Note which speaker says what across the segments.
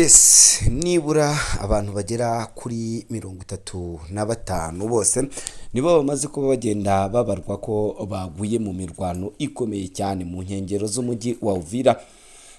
Speaker 1: Yes, nibura abantu bagera kuri 35 bose nibo bamaze kuba bagenda babarwa ko baguye mu mirwano ikomeye cyane mu nkengero z'umujyi wa Uvira.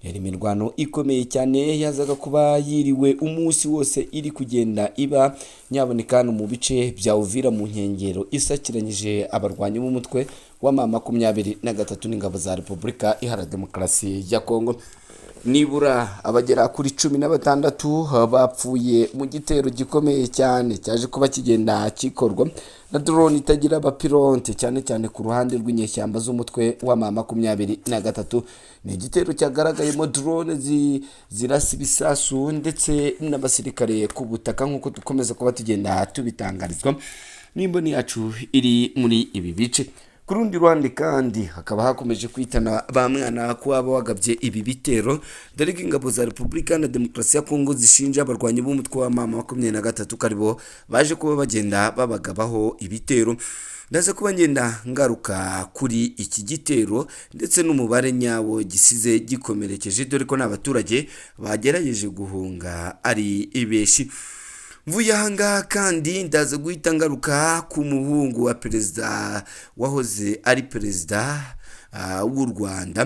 Speaker 1: Yari imirwano ikomeye cyane yazaga kuba yiriwe umunsi wose iri kugenda iba nyaboneka hano mu bice bya Uvira mu nkengero isakiranyije abarwanyi b'umutwe wa M23 n'ingabo za Repubulika Iharanira Demokarasi ya Kongo. Nibura abagera kuri 16 bapfuye mu gitero gikomeye cyane cyaje kuba kigenda kikorwa na drone itagira abapilote, cyane cyane ku ruhande rw'inyeshyamba z'umutwe wa M23. Ni igitero cyagaragayemo drone zirasa ibisasu ndetse n'abasirikare ku butaka, nk'uko dukomeza kuba tugenda tubitangarizwa n'imboni yacu iri muri ibi bice. Ku rundi ruhande kandi hakaba hakomeje kwitana ba mwana ko waba wagabye ibi bitero, dore ko ingabo za Repubulika na Demokarasi ya Kongo zishinja abarwanyi b'umutwe wa M23 ko aribo baje kuba bagenda babagabaho ibitero. Ndaza kuba ngenda ngaruka kuri iki gitero ndetse n'umubare nyawo gisize gikomerekeje, dore ko n'abaturage bagerageje guhunga ari benshi. Mvuye ahangaha kandi ndaza guhita ngaruka ku muhungu wa perezida wahoze ari perezida w'u Rwanda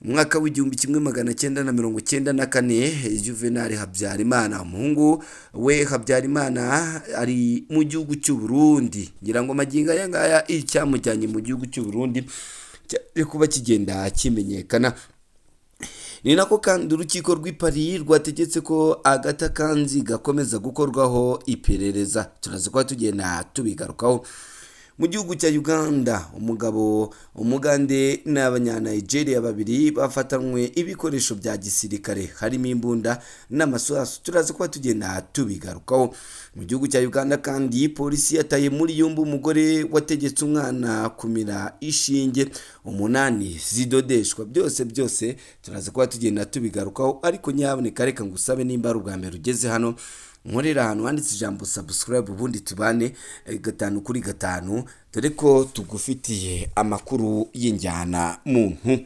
Speaker 1: mu mwaka w'1994, Juvenal Habyarimana. Umuhungu we Habyarimana ari mu gihugu cy'u Burundi. Ngira ngo magingo aya ngaya icyamujyanye mu gihugu cy'u Burundi cyaje kuba kigenda kimenyekana. Ni nako kandi urukiko rw'i Paris rwategetse ko Agatha Kanziga gakomeza gukorwaho iperereza. Turaza kuba tugenda tubigarukaho. Mu gihugu cya Uganda, umugabo umugande n'Abanyanigeria babiri bafatanywe ibikoresho bya gisirikare harimo imbunda n'amasasu. Turaza kuba tugenda tubigarukaho. Mu gihugu cya Uganda kandi, polisi yataye muri yombi umugore wategetse umwana kumira ishinge 8 zidodeshwa. Byose byose turaza kuba tugenda tubigarukaho, ariko nyaboneka reka ngusabe, nimba ari ubwa mbere ugeze hano, nkorera ahantu handitse ijambo subscribe, ubundi tubane gatanu kuri gatanu, dore ko tugufitiye amakuru y'injyana muntu.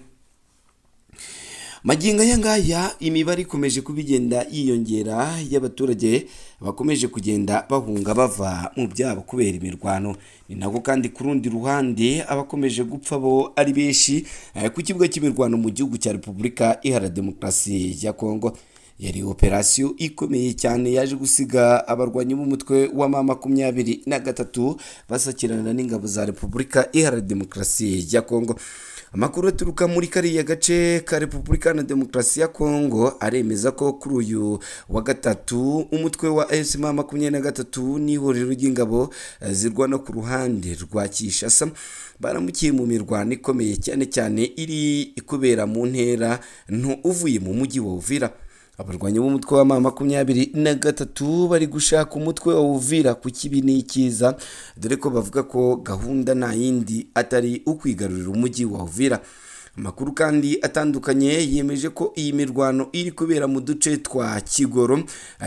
Speaker 1: Magingo aya ngaya imibare ikomeje kuba igenda yiyongera y'abaturage bakomeje kugenda bahunga bava mu byabo kubera imirwano. Ni nako kandi ku rundi ruhande abakomeje gupfa bo ari benshi ku kibuga cy'imirwano mu gihugu cya Repubulika Iharanira Demokarasi ya Kongo. Yari operasiyo ikomeye cyane yaje gusiga abarwanyi b'umutwe wa M23 basakirana n'ingabo za Repubulika Iharanira Demokarasi ya Kongo. Amakuru aturuka muri kariya gace ka Repubulika na Demokarasi ya Kongo aremeza ko kuri uyu wa gatatu umutwe wa M23 n'ihuriro ry'ingabo zirwana ku ruhande rwa Kinshasa baramukiye mu mirwano ikomeye cyane cyane iri kubera mu ntera nto uvuye mu mujyi wa Uvira. Abarwanyi b'umutwe wa M23 bari gushaka umutwe wa Uvira ku kibi n'ikiza, dore ko bavuga ko gahunda nta yindi atari ukwigarurira umujyi wa Uvira. Amakuru kandi atandukanye yemeje ko iyi mirwano iri kubera mu duce twa Kigoro,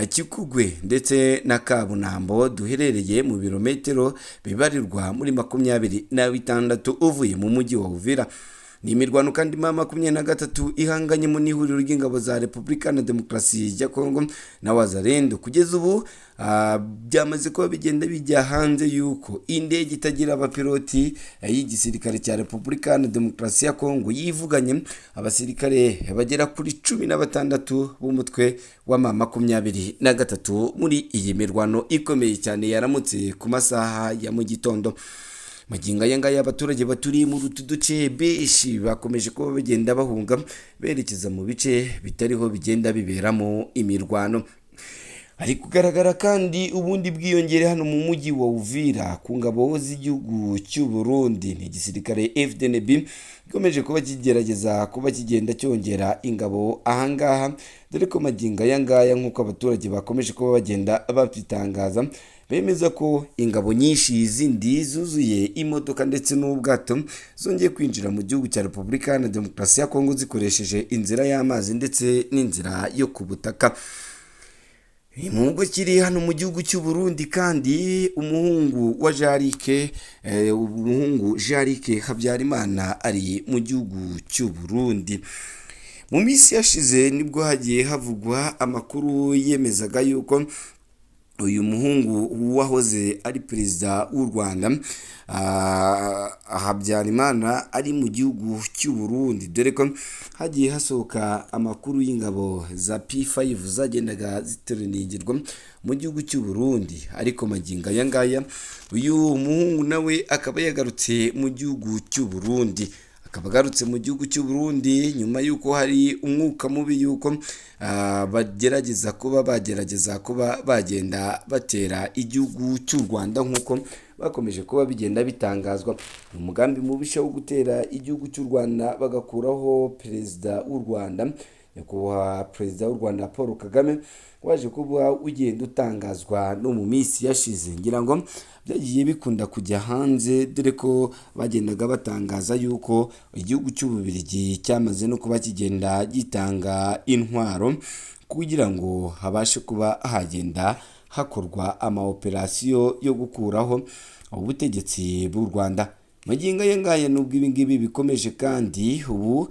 Speaker 1: Kikugwe ndetse na Kabunambo duherereye mu birometero bibarirwa muri 26 uvuye mu mujyi wa Uvira. Ni imirwano kandi M23 ihanganyemo n'ihuriro ry'ingabo za Repubulika na Demokarasi ya Kongo na Wazalendo. Kugeza ubu byamaze kuba bigenda bijya hanze yuko indege itagira abapiloti y'igisirikare cya Repubulika na Demokarasi ya Kongo yivuganye abasirikare bagera kuri 16 b'umutwe wa M23 muri iyi mirwano ikomeye cyane yaramutse ku masaha ya mu gitondo. Magingo aya ngaya abaturage baturiye muri utu duce benshi bakomeje kuba bagenda bahunga berekeza mu bice bitariho bigenda biberamo imirwano. Hari kugaragara kandi ubundi bwiyongere hano mu mujyi wa Uvira ku ngabo z'igihugu cy'u Burundi. Ni igisirikare FDNB gikomeje kuba kigerageza kuba kigenda cyongera ingabo ahangaha, dore ko magingo aya ngaya nk'uko abaturage bakomeje kuba bagenda babitangaza, bemeza ko ingabo nyinshi zindi zuzuye imodoka ndetse n'ubwato zongeye kwinjira mu gihugu cya Repubulika Iharanira Demokarasi ya Kongo zikoresheje inzira y'amazi ndetse n'inzira yo ku butaka. Nubwo kiri hano mu gihugu cy'u Burundi kandi, umuhungu wa Jarike, umuhungu Jarike Habyarimana ari mu gihugu cy'u Burundi. Mu minsi yashize nibwo hagiye havugwa amakuru yemezaga yuko uyu muhungu wahoze ari perezida w'u Rwanda Habyarimana ari mu gihugu cy'u Burundi, dore ko hagiye hasohoka amakuru y'ingabo za P5 zagendaga ziteranigirwa mu gihugu cy'u Burundi. Ariko magingo aya ngaya uyu muhungu nawe akaba yagarutse mu gihugu cy'u Burundi, akaba agarutse mu gihugu cy'u Burundi nyuma y'uko hari umwuka mubi y'uko bagerageza kuba bagerageza kuba bagenda batera igihugu cy'u Rwanda nk'uko bakomeje kuba bigenda bitangazwa. Ni umugambi mubisha wo gutera igihugu cy'u Rwanda bagakuraho perezida w'u Rwanda, nyakubahwa perezida w'u Rwanda Paul Kagame, waje kuba ugenda utangazwa no mu minsi yashize. Ngira ngo byagiye bikunda kujya hanze, dore ko bagendaga batangaza yuko igihugu cy'Ububiligi cyamaze no kuba kigenda gitanga intwaro kugira ngo habashe kuba hagenda hakorwa ama operasiyo yo gukuraho ubutegetsi bw'u Rwanda. Magingo aya ngaya nubwo ibi ngibi bikomeje kandi ubu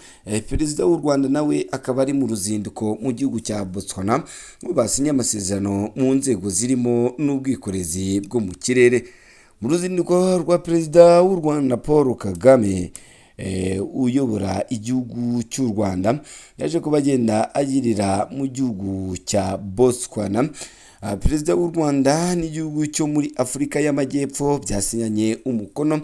Speaker 1: perezida w'u Rwanda nawe akaba ari mu ruzinduko mu gihugu cya Botswana, aho basinye amasezerano mu nzego zirimo n'ubwikorezi bwo mu kirere. Mu ruzinduko rwa perezida w'u Rwanda Paul Kagame uyobora igihugu cy'u Rwanda, yaje kuba agenda agirira mu gihugu cya Botswana. Perezida w'u Rwanda n'igihugu cyo muri Afurika y'Amajyepfo byasinyanye umukono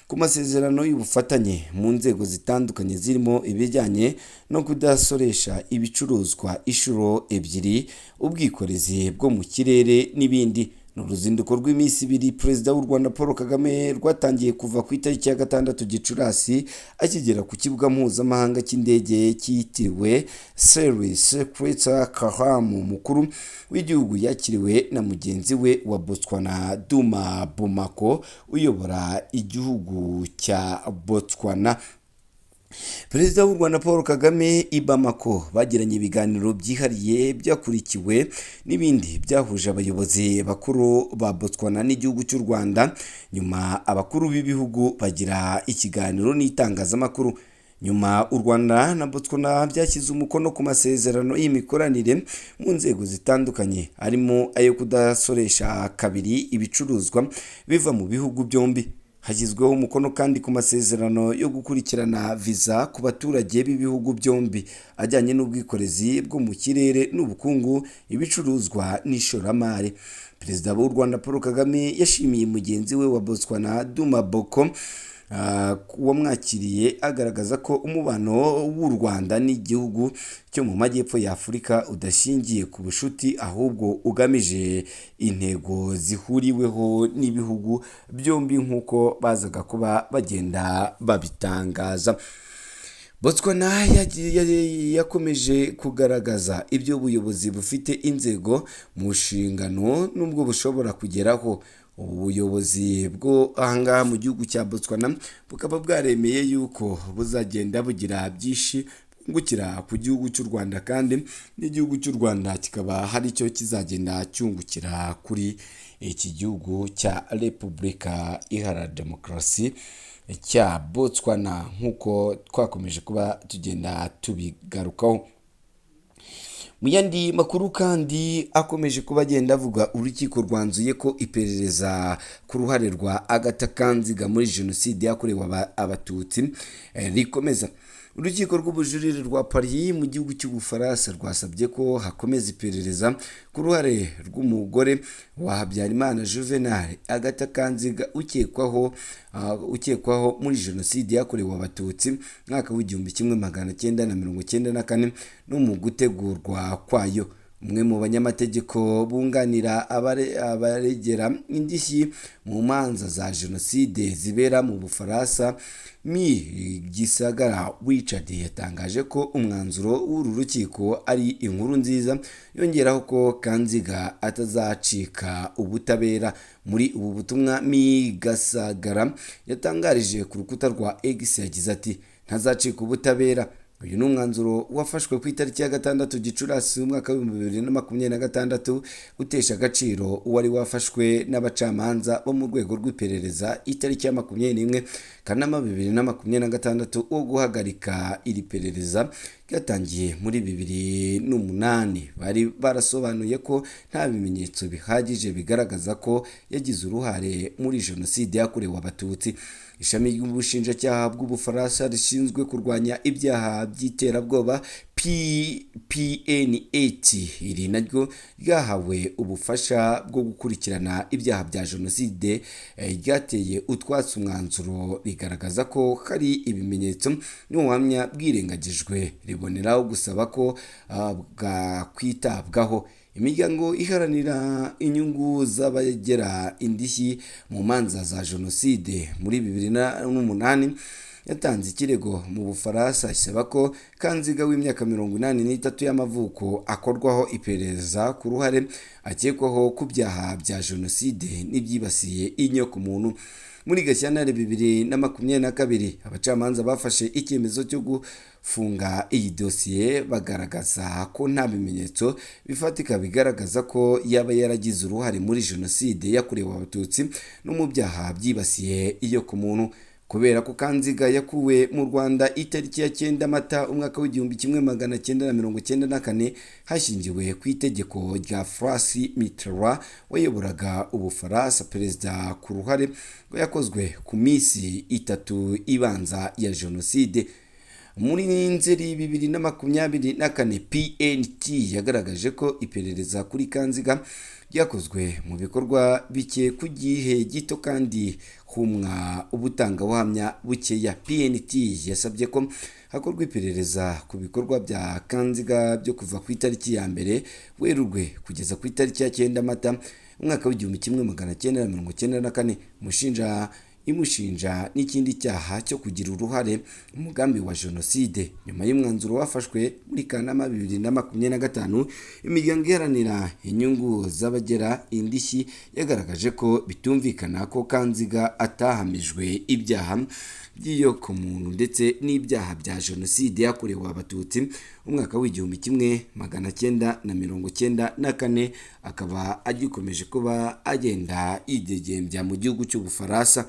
Speaker 1: ku masezerano y'ubufatanye mu nzego zitandukanye zirimo ibijyanye no kudasoresha ibicuruzwa inshuro ebyiri, ubwikorezi bwo mu kirere n'ibindi. Ni uruzinduko rw'iminsi ibiri perezida w'u Rwanda Paul Kagame rwatangiye kuva ku itariki ya 6 Gicurasi akigera ku kibuga mpuzamahanga cy'indege cyitiriwe Serwis Kreta Karamu. Mukuru w'igihugu yakiriwe na mugenzi we wa Botswana Duma Bomako uyobora igihugu cya Botswana. Perezida w'u Rwanda Paul Kagame i Bamako bagiranye ibiganiro byihariye byakurikiwe n'ibindi byahuje abayobozi bakuru ba Botswana n'igihugu cy'u Rwanda. Nyuma abakuru b'ibihugu bagira ikiganiro n'itangazamakuru. Nyuma u Rwanda na Botswana byashyize umukono ku masezerano y'imikoranire mu nzego zitandukanye, harimo ayo kudasoresha kabiri ibicuruzwa biva mu bihugu byombi. Hashyizweho umukono kandi ku masezerano yo gukurikirana viza ku baturage b'ibihugu byombi ajyanye n'ubwikorezi bwo mu kirere n'ubukungu, ibicuruzwa n'ishoramari. Perezida w'u Rwanda Paul Kagame yashimiye mugenzi we wa Botswana Duma Boko wamwakiriye, agaragaza ko umubano w'u Rwanda n'igihugu cyo mu majyepfo ya Afurika udashingiye ku bucuti ahubwo ugamije intego zihuriweho n'ibihugu byombi nk'uko bazaga kuba bagenda babitangaza. Botswana yakomeje kugaragaza ibyo ubuyobozi bufite inzego mu nshingano n'ubwo bushobora kugeraho. Ubu buyobozi bwo ahangaha mu gihugu cya Botswana bukaba bwaremeye yuko buzagenda bugira byinshi bwungukira ku gihugu cy'u Rwanda, kandi n'igihugu cy'u Rwanda kikaba hari icyo kizagenda cyungukira kuri iki gihugu cya Repubulika Iharanira Demokarasi cya Botswana, nk'uko twakomeje kuba tugenda tubigarukaho. Mu yandi makuru kandi akomeje kuba agenda avuga, urukiko rwanzuye ko iperereza ku ruhare rwa Agatha Kanziga muri jenoside yakorewe Abatutsi rikomeza. Urukiko rw'ubujurire rwa Paris mu gihugu cy'Ubufaransa rwasabye ko hakomeza iperereza ku ruhare rw'umugore wa Habyarimana Juvenal Agatha Kanziga ukekwaho muri jenoside yakorewe Abatutsi mwaka w'1994 no mu gutegurwa kwayo. Umwe mu banyamategeko bunganira abaregera indishyi mu manza za jenoside zibera mu Bufaransa, Me Gisagara Richard, yatangaje ko umwanzuro w'uru rukiko ari inkuru nziza, yongeraho ko Kanziga atazacika ubutabera. Muri ubu butumwa Me Gasagara yatangarije ku rukuta rwa X yagize ati: "Ntazacika ubutabera. Uyu ni umwanzuro wafashwe ku itariki ya 6 Gicurasi umwaka w'2026 utesha agaciro uwari wafashwe n'abacamanza bo mu rwego rw'iperereza itariki ya 21 Kanama 2026 wo guhagarika iri perereza ryatangiye muri 2008. Bari barasobanuye ko nta bimenyetso bihagije bigaragaza ko yagize uruhare muri Jenoside yakorewe Abatutsi. Ishami ry'ubushinjacyaha bw'Ubufaransa rishinzwe kurwanya ibyaha by'iterabwoba, PPNAT, iri naryo ryahawe ubufasha bwo gukurikirana ibyaha bya jenoside, ryateye utwatsi umwanzuro, rigaragaza ko hari ibimenyetso n'ubuhamya bwirengagijwe, riboneraho gusaba ko bwakwitabwaho. Imiryango iharanira inyungu z'abagera indishyi mu manza za jenoside muri 2008 yatanze ikirego mu Bufaransa isaba ko Kanziga w'imyaka 83 y'amavuko akorwaho iperereza ku ruhare akekwaho ku byaha bya jenoside n'ibyibasiye inyokomuntu. Muri Gashyantare 2022, abacamanza bafashe icyemezo cyo gufunga iyi dosiye, bagaragaza ko nta bimenyetso bifatika bigaragaza ko yaba yaragize uruhare muri jenoside yakorewe Abatutsi no mu byaha byibasiye inyokomuntu. Kubera ko Kanziga yakuwe mu Rwanda itariki ya 9 Mata umwaka w'1994, hashingiwe ku itegeko rya François Mitterrand wayoboraga Ubufaransa, perezida, ku ruhare yakozwe ku minsi 3 ibanza ya jenoside. Muri Nzeri 2024, PNT yagaragaje ko iperereza kuri Kanziga ryakozwe mu bikorwa bike ku gihe gito kandi humwa ubutangabuhamya bukeya. PNT yasabye ko hakorwa iperereza ku bikorwa bya Kanziga byo kuva ku itariki ya 1 Werurwe kugeza ku itariki ya 9 Mata umwaka w'1994. Umushinja imushinja n'ikindi cyaha cyo kugira uruhare mu mugambi wa jenoside. Nyuma y'umwanzuro wafashwe muri Kanama 2025, imiryango iharanira inyungu z'abagera indishyi yagaragaje ko bitumvikana ko Kanziga atahamijwe ibyaha by'iyokomuntu ndetse n'ibyaha bya jenoside yakorewe Abatutsi umwaka w'1994, akaba agikomeje kuba agenda yidegembya mu gihugu cy'Ubufaransa.